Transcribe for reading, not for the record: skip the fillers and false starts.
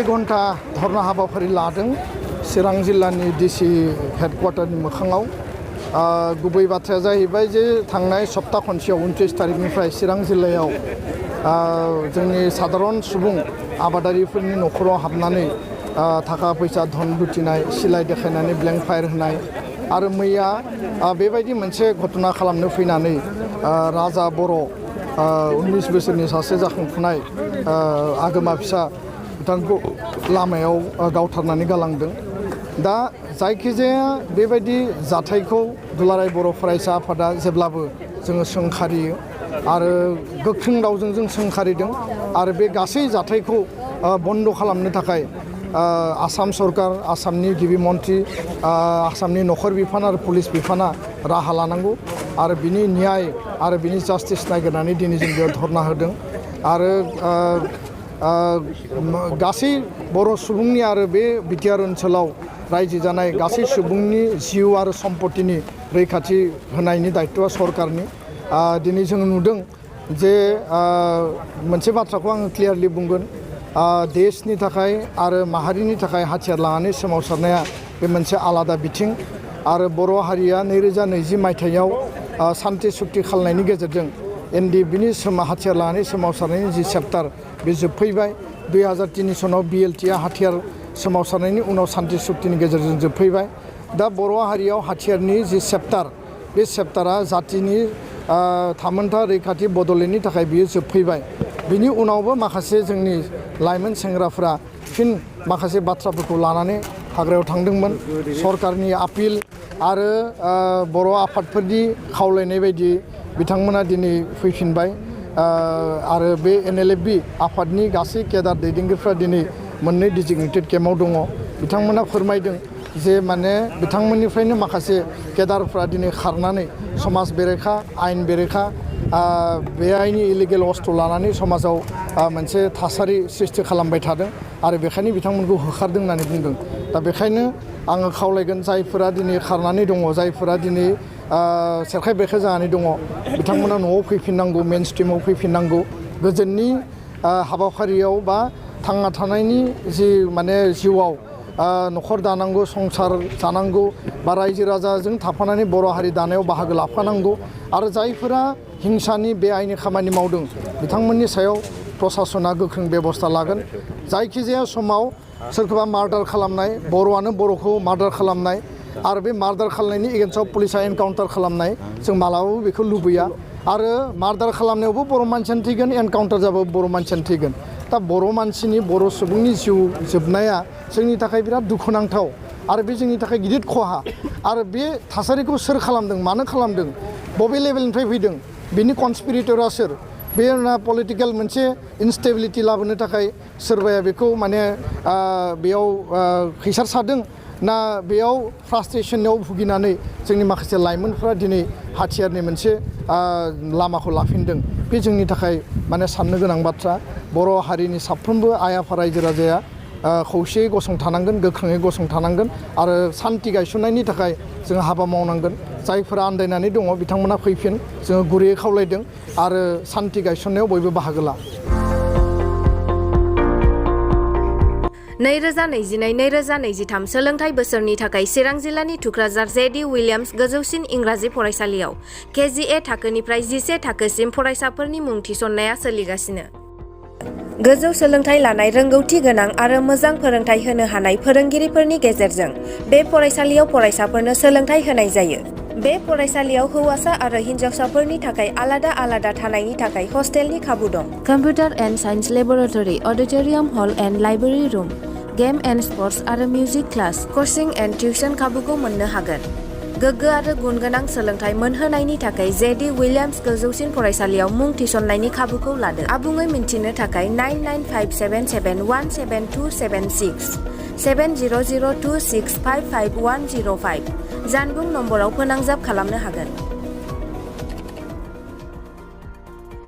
घन्टा धरना हाबाफारि लादों चिरां जिल्लानि डिसि हेडक्वार्टारनि मोखाङाव गुबै बाथ्राया जाहैबाय जे थांनाय सप्ता खनसेयाव 29 तारिखनिफ्राय चिरां जिल्लायाव जोंनि साधारन सुबुं आबादारिफोरनि न'खराव हाबनानै थाखा फैसा धन लुटिनाय सिलाइ देखायनानै ब्लेंक फायार होनाय आरो मैया बेबायदि मोनसे घटना खालामनो फैनानै राजा बर' 19 बोसोरनि सासे जाखांफुनाय आगोमा फिसा बिथांखौ लामायाव गावथारनानै गालांदों। दा जायखिजाया बेबायदि जाथायखौ दुलाराय बर' फरायसा आफादा जेब्लाबो जोङो सोंखारियो आरो गोख्रों रावजों जों सोंखारिदों आरो बे गासै जाथायखौ बन्द खालामनो थाखाय आसाम सरकार आसामनि गिबि मन्त्रि आसामनि नखर बिफान आरो पुलिस बिफाना राहा लानांगौ आरो बिनि न्याय आरो बिनि जास्टिस नागिरनानै दिनै जों बेयाव धरना होदों आरो गासै बर' सुबुंनि आरो बे बिटिआर ओनसोलाव रायजो जानाय गासै सुबुंनि जिउ आरो सम्पतिनि रैखाथि होनायनि दायित्वआ सरकारनि दिनै जों नुदों जे मोनसे बाथ्राखौ आङो क्लियारलि बुंगोन देशनि थाखाय आरो माहारिनि थाखाय हाथियार लानानै सोमावसारनाया बे मोनसे आलादा बिथिं आरो बर' हारिया 2020 मायथाइयाव सान्ति सुक्ति खालामनायनि गेजेरजों एनडिएफबिनि हाथियार लानानै सोमावसारनायनि जि चेप्टार बे जोबफैबाय 2003 सनाव बिएलटिआ हाथियार सोमावसारनायनि उनाव सान्ति सुक्तिनि गेजेरजों जोबफैबाय दा बर' हारियाव हाथियारनि जि चेप्टार बे चेप्टारा जातिनि थामोनथा रैखाथि बड'लेण्डनि थाखाय बियो जोबफैबाय बिनि उनावबो माखासे जोंनि लाइमोन सेंग्राफ्रा फिन माखासे बाथ्राफोरखौ लानानै हाग्रायाव थांदोंमोन सरकारनि आपिल आरो बर' आफादफोरनि खावलायनाय बायदि बिथांमोना दिनै फैफिनबाय आरो बे एनएलएफबि आफादनि गासै केडार दैदेनगिरिफ्रा दिनै मोननै डिजिगनेटेड केम्पआव दङ बिथांमोना फोरमायदों जे माने बिथांमोननिफ्रायनो माखासे केडारफ्रा दिनै खारनानै समाज बेरेखा आयेन बेरेखा बेआइनि इलिगेल अस्थ्र लानानै समाजाव मोनसे थासारि सृष्टि खालामबाय थादों आरो बेखायनो बिथांमोनखौ होखारदों होननानै बुंदों दा बेखायनो आङो खावलायगोन जायफोरा दिनै खारनानै दङ जायफोरा दिनै सेरखाय बेरखाय जानानै दङ बिथांमोना न'आव फैफिननांगौ मेन स्ट्रिमाव फैफिननांगौ गोजोननि हाबाफारियाव बा थांना थानायनि जि माने जिउआव न'खर दानांगौ संसार जानांगौ बा रायजो राजाजों थाफानानै बर' हारि दानायाव बाहागो लाफानांगौ आरो जायफोरा हिंसानि बेआइनि खामानि मावदों बिथांमोननि सायाव प्रसासना गोख्रों बेबस्था लागोन जायखिजाया समाव सोरखौबा मार्डार खालामनाय बर'आनो बर'खौ मार्डार खालामनाय आरो बे मार्डार खालामनायनि एगेन्स्टआव पुलिसा एनकाउन्टार खालामनाय जों मालाबाबो बेखौ लुबैया आरो मार्डार खालामनायावबो बर' मानसियानो थैगोन एनकाउन्टार जाबाबो बर' मानसियानो थैगोन दा बर' मानसिनि बर' सुबुंनि जिउ जोबनाया जोंनि थाखाय बिराद दुखुनांथाव आरो बे जोंनि थाखाय गिदिर खहा आरो बे थासारिखौ सोर खालामदों मानो खालामदों बबे लेभेलनिफ्राय फैदों बिनि कनस्पिरेटरा सोर बे पलिटिकेल मोनसे इनस्टेबिलिटि लाबोनो थाखाय सोरबाया बेखौ माने बेयाव खैसार सादों ना बेयाव फ्रास्ट्रेसनाव भुगिनानै जोंनि माखासे लाइमोनफ्रा दिनै हाथियारनि मोनसे लामाखौ लाफिनदों बे जोंनि थाखाय माने साननो गोनां बाथ्रा बर' हारिनि साफ्रोमबो आइ आफा रायजो राजाया खौसेयै गसंथानांगोन गोख्रोङै गसंथानांगोन आरो सान्ति गायसननायनि थाखाय जों हाबा मावनांगोन जायफोरा आन्दायनानै दङ बिथांमोना फैफिन जोङो गुरैयै खावलायदों आरो सान्ति गायसननायाव बयबो बाहागो ला 2022-2023 सोलोंथाइ बोसोरनि थाखाय चिरां जिल्लानि थुक्राझार जेडि विलियाम्स गोजौसिन इंराजि फरायसालियाव KGA थाखोनिफ्राय 11 थाखोसिम फरायसाफोरनि मुं थिसननाया सोलिगासिनो। गोजौ सोलोंथाइ लानाय रोंगौथि गोनां आरो मोजां फोरोंथाइ होनो हानाय फोरोंगिरिफोरनि गेजेरजों बे फरायसालियाव फरायसाफोरनो सोलोंथाइ होनाय जायो। बे फरायसालियाव हौवासा आरो हिन्जावसाफोरनि थाखाय आलादा आलादा थानायनि थाखाय हस्टेलनि खाबु दं। Computer and science laboratory, auditorium hall and library room, game and sports आरो music class, coaching and tuition खाबुखौ मोननो हागोन। गोग्गो आरो गुनगोनां सोलोंथाइ मोनहोनायनि थाखाय जेडि विलियाम्स गोजौसिन फरायसालियाव मुं थिसननायनि खाबुखौ लादो। आबुङै मिन्थिनो थाखाय 9957717276 7002655105 जानबुं नम्बराव फोनांजाब खालामनो हागोन।